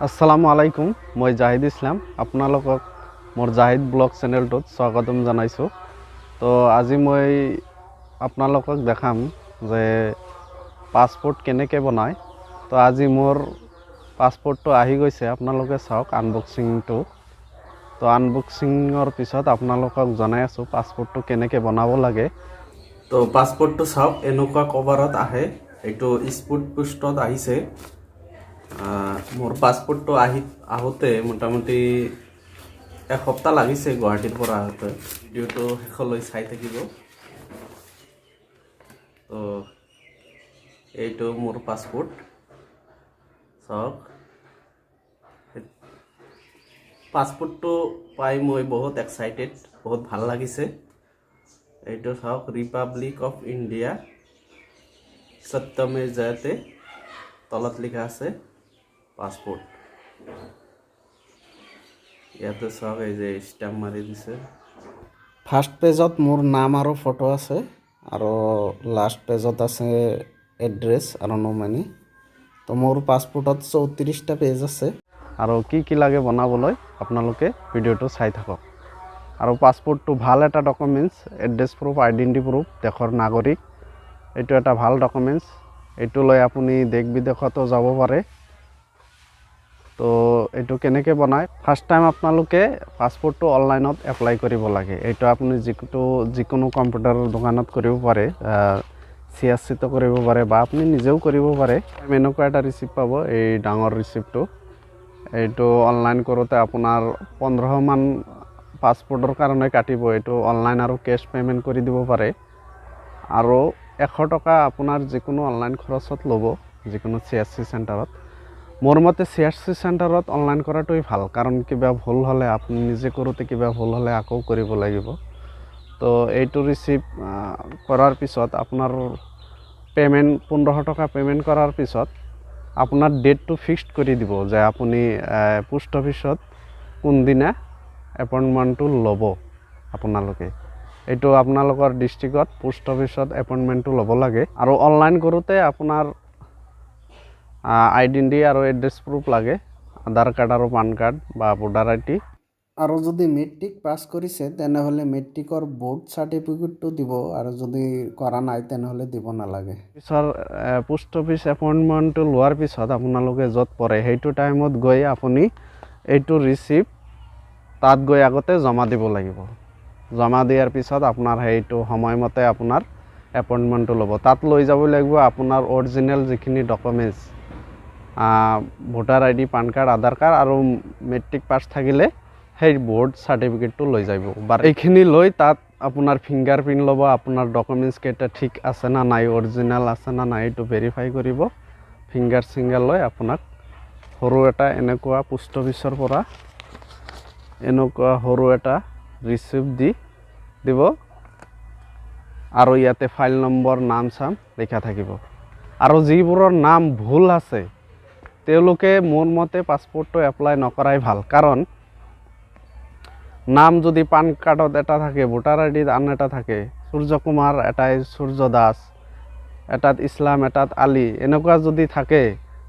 আসসালামু আলাইকুম, মই জাহিদ ইছলাম, আপোনালোকক মোৰ জাহিদ ব্লগ চেনেলটোত স্বাগতম জনাইছোঁ। তো আজি মই আপোনালোকক দেখাম যে পাছপৰ্ট কেনেকৈ বনায়। তো আজি মোৰ পাছপৰ্টটো আহি গৈছে, আপোনালোকে চাওক আনবক্সিংটো। তো আনবক্সিঙৰ পিছত আপোনালোকক জনাই আছোঁ পাছপৰ্টটো কেনেকৈ বনাব লাগে। তো পাছপৰ্টটো চাওক, এনেকুৱা কভাৰত আহে। এইটো স্পীড পোষ্টত আহিছে। মোৰ পাছপৰ্টটো আহোঁতে মোটামুটি এসপ্তাহ লাগিছে গুৱাহাটীৰ পৰা আহোঁতে। ভিডিঅ'টো শেষলৈ চাই থাকিব। তো এইটো মোৰ পাছপৰ্ট, চাওক। পাছপৰ্টটো পাই মই বহুত এক্সাইটেড, বহুত ভাল লাগিছে। এইটো চাওক, Republic of India, Satyameva Jayate তলত লিখা আছে পাছপৰ্ট। ইয়াতে চাওক, এই যে ষ্টাম্প মাৰি দিছে। ফাৰ্ষ্ট পেজত মোৰ নাম আৰু ফটো আছে আৰু লাষ্ট পেজত আছে এড্ৰেছ আৰু নমিনি। তো মোৰ পাছপৰ্টত 34টা পেজ আছে। আৰু কি কি লাগে বনাবলৈ, আপোনালোকে ভিডিঅ'টো চাই থাকক। আৰু পাছপৰ্টটো ভাল এটা documents, address proof, identity proof, দেশৰ নাগৰিক, এইটো এটা ভাল ডকুমেণ্টছ। এইটো লৈ আপুনি দেশ বিদেশতো যাব পাৰে। তো এইটো কেনেকৈ বনায়? ফাৰ্ষ্ট টাইম আপোনালোকে পাছপৰ্টটো অনলাইনত এপ্লাই কৰিব লাগে। এইটো আপুনি যিকোনো কম্পিউটাৰৰ দোকানত কৰিব পাৰে, চি এছ চিতো কৰিব পাৰে বা আপুনি নিজেও কৰিব পাৰে। এনেকুৱা এটা ৰিচিপ্ট পাব, এই ডাঙৰ ৰিচিপ্টটো। এইটো অনলাইন কৰোঁতে আপোনাৰ 15মান পাছপৰ্টৰ কাৰণে কাটিব। এইটো অনলাইন আৰু কেছ পে'মেণ্ট কৰি দিব পাৰে। আৰু 100 টকা আপোনাৰ যিকোনো অনলাইন খৰচত ল'ব যিকোনো চি এছ চি চেণ্টাৰত। মোৰ মতে চি এছ চি চেণ্টাৰত অনলাইন কৰাটোৱেই ভাল, কাৰণ কিবা ভুল হ'লে, আপুনি নিজে কৰোঁতে কিবা ভুল হ'লে আকৌ কৰিব লাগিব। তো এইটো ৰিচিপ্ট কৰাৰ পিছত আপোনাৰ পে'মেণ্ট, 1500 টকা পে'মেণ্ট কৰাৰ পিছত আপোনাৰ ডেটটো ফিক্সড কৰি দিব যে আপুনি পোষ্ট অফিচত কোনদিনা এপইণ্টমেণ্টটো ল'ব। আপোনালোকে এইটো আপোনালোকৰ ডিষ্ট্ৰিক্টত পোষ্ট অফিচত এপইণ্টমেণ্টটো ল'ব লাগে। আৰু অনলাইন কৰোঁতে আপোনাৰ আইডেণ্টি আৰু এড্ৰেছ প্ৰুফ লাগে, আধাৰ কাৰ্ড আৰু পান কাৰ্ড বা ভোটাৰ আইডি। আৰু যদি মেট্ৰিক পাছ কৰিছে, তেনেহ'লে মেট্ৰিকৰ বৰ্ড চাৰ্টিফিকেটটো দিব আৰু যদি কৰা নাই, তেনেহ'লে দিব নালাগে। পিছৰ পোষ্ট অফিচ এপইণ্টমেণ্টটো লোৱাৰ পিছত আপোনালোকে য'ত পৰে, সেইটো টাইমত গৈ আপুনি এইটো ৰিচিপ্ট তাত গৈ আগতে জমা দিব লাগিব। জমা দিয়াৰ পিছত আপোনাৰ সেইটো সময়মতে আপোনাৰ এপইণ্টমেণ্টটো ল'ব। তাত লৈ যাব লাগিব আপোনাৰ অৰিজিনেল যিখিনি documents, voter ID, PAN card, Aadhaar card আৰু মেট্ৰিক পাছ থাকিলে সেই বৰ্ড চাৰ্টিফিকেটটো লৈ যাব। বা এইখিনি লৈ তাত আপোনাৰ ফিংগাৰ প্ৰিণ্ট ল'ব, আপোনাৰ ডকুমেণ্টছ কেইটা ঠিক আছে না নাই, অৰিজিনেল আছে না নাই, এইটো ভেৰিফাই কৰিব। ফিংগাৰ চিংগাৰ লৈ আপোনাক সৰু এটা এনেকুৱা পোষ্ট অফিচৰ পৰা এনেকুৱা সৰু এটা ৰিচিপ্ট দি দিব আৰু ইয়াতে ফাইল নম্বৰ, নাম চাম লিখা থাকিব। আৰু যিবোৰৰ নাম ভুল আছে, তেওঁলোকে মোৰ মতে পাছপৰ্টটো এপ্লাই নকৰাই ভাল, কাৰণ নাম যদি পান কাৰ্ডত এটা থাকে, ভোটাৰ আই ডিত আন এটা থাকে, সূৰ্য কুমাৰ এটাই সূৰ্য দাস, এটাত ইছলাম, এটাত আলী, এনেকুৱা যদি থাকে,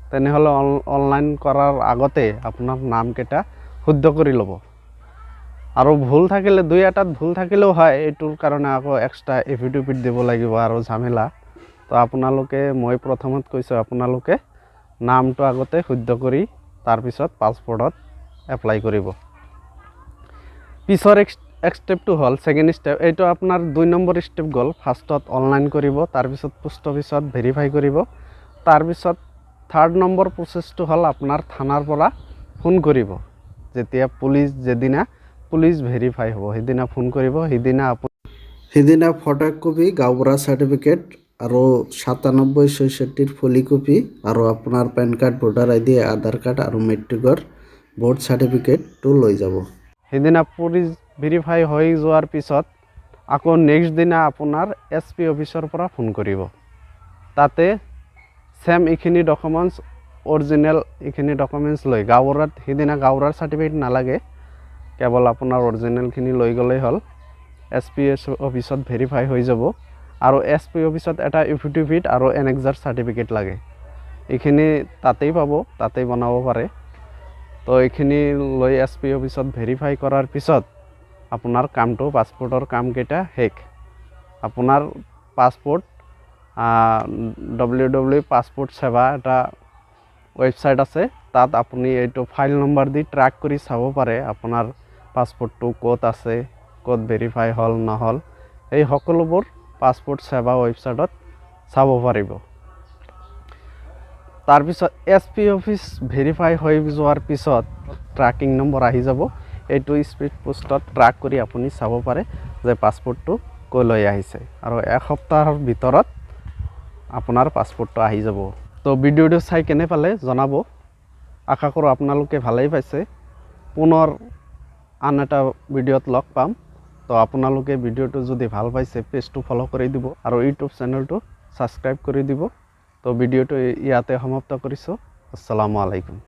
তেনেহ'লে অনলাইন কৰাৰ আগতে আপোনাৰ নামকেইটা শুদ্ধ কৰি ল'ব। আৰু ভুল থাকিলে, দুই এটাত ভুল থাকিলেও হয়, এইটোৰ কাৰণে আকৌ এক্সট্ৰা এফিডেভিট দিব লাগিব আৰু ঝামেলা। তো আপোনালোকে, মই প্ৰথমত কৈছোঁ, আপোনালোকে নামটো আগতে শুদ্ধ কৰি তাৰপিছত পাছপৰ্টত এপ্লাই কৰিব। পিছৰ এক ষ্টেপটো হ'ল ছেকেণ্ড ষ্টেপ। এইটো আপোনাৰ 2 নম্বৰ ষ্টেপ গ'ল। ফাৰ্ষ্টত অনলাইন কৰিব, তাৰপিছত পোষ্ট অফিচত ভেৰিফাই কৰিব, তাৰপিছত থাৰ্ড নম্বৰ প্ৰচেছটো হ'ল আপোনাৰ থানাৰ পৰা ফোন কৰিব। যেতিয়া পুলিচ, যেদিনা পুলিচ ভেৰিফাই হ'ব, সেইদিনা ফোন কৰিব। সেইদিনা আপুনি সিদিনা ফটো এক কপি, গাঁওবুঢ়া চাৰ্টিফিকেট আৰু 97 66ৰ ফলি কপি আৰু আপোনাৰ পেন কাৰ্ড, ভোটাৰ আইডি, আধাৰ কাৰ্ড আৰু মেট্ৰিকৰ বৰ্ড চাৰ্টিফিকেটটো লৈ যাব। সেইদিনা পুলিচ ভেৰিফাই হৈ যোৱাৰ পিছত আকৌ নেক্সট দিনা আপোনাৰ এছ পি অফিচৰ পৰা ফোন কৰিব। তাতে ছেম এইখিনি ডকুমেণ্টছ, অৰিজিনেল এইখিনি ডকুমেণ্টছ লৈ, গাঁওবুঢ়াত সিদিনা গাঁওবুঢ়াৰ চাৰ্টিফিকেট নালাগে, কেৱল আপোনাৰ অৰিজিনেলখিনি লৈ গ'লেই হ'ল। এছ পি এছ অফিচত ভেৰিফাই হৈ যাব আৰু এছ পি অফিচত এটা এফিডেভিট আৰু এনেক্সাৰ চাৰ্টিফিকেট লাগে। এইখিনি তাতেই পাব, তাতেই বনাব পাৰে। তো এইখিনি লৈ এছ পি অফিচত ভেৰিফাই কৰাৰ পিছত আপোনাৰ কামটো, পাছপৰ্টৰ কামকেইটা শেষ। আপোনাৰ পাছপৰ্ট WW passport সেৱা এটা ৱেবছাইট আছে, তাত আপুনি এইটো ফাইল নম্বৰ দি ট্ৰেক কৰি চাব পাৰে আপোনাৰ পাছপৰ্টটো ক'ত আছে, ক'ত ভেৰিফাই হ'ল নহ'ল, এই সকলোবোৰ পাছপৰ্ট সেৱা ৱেবছাইটত চাব পাৰিব। তাৰপিছত এছ পি অফিচ ভেৰিফাই হৈ যোৱাৰ পিছত ট্ৰেকিং নম্বৰ আহি যাব। এইটো স্পীড পোষ্টত ট্ৰেক কৰি আপুনি চাব পাৰে যে পাছপৰ্টটো ক'লৈ আহিছে, আৰু এসপ্তাহৰ ভিতৰত আপোনাৰ পাছপৰ্টটো আহি যাব। তো ভিডিঅ'টো চাই কেনে পালে জনাব, আশা কৰোঁ আপোনালোকে ভালেই পাইছে। পুনৰ আন এটা ভিডিঅ'ত লগ পাম। তো আপোনালোকে ভিডিঅ'টো যদি ভাল পাইছে, পেজটো ফ'ল' কৰি দিব আৰু ইউটিউব চেনেলটো ছাবস্ক্ৰাইব কৰি দিব। তো ভিডিঅ'টো ইয়াতে সমাপ্ত কৰিছোঁ। আসসালামু আলাইকুম।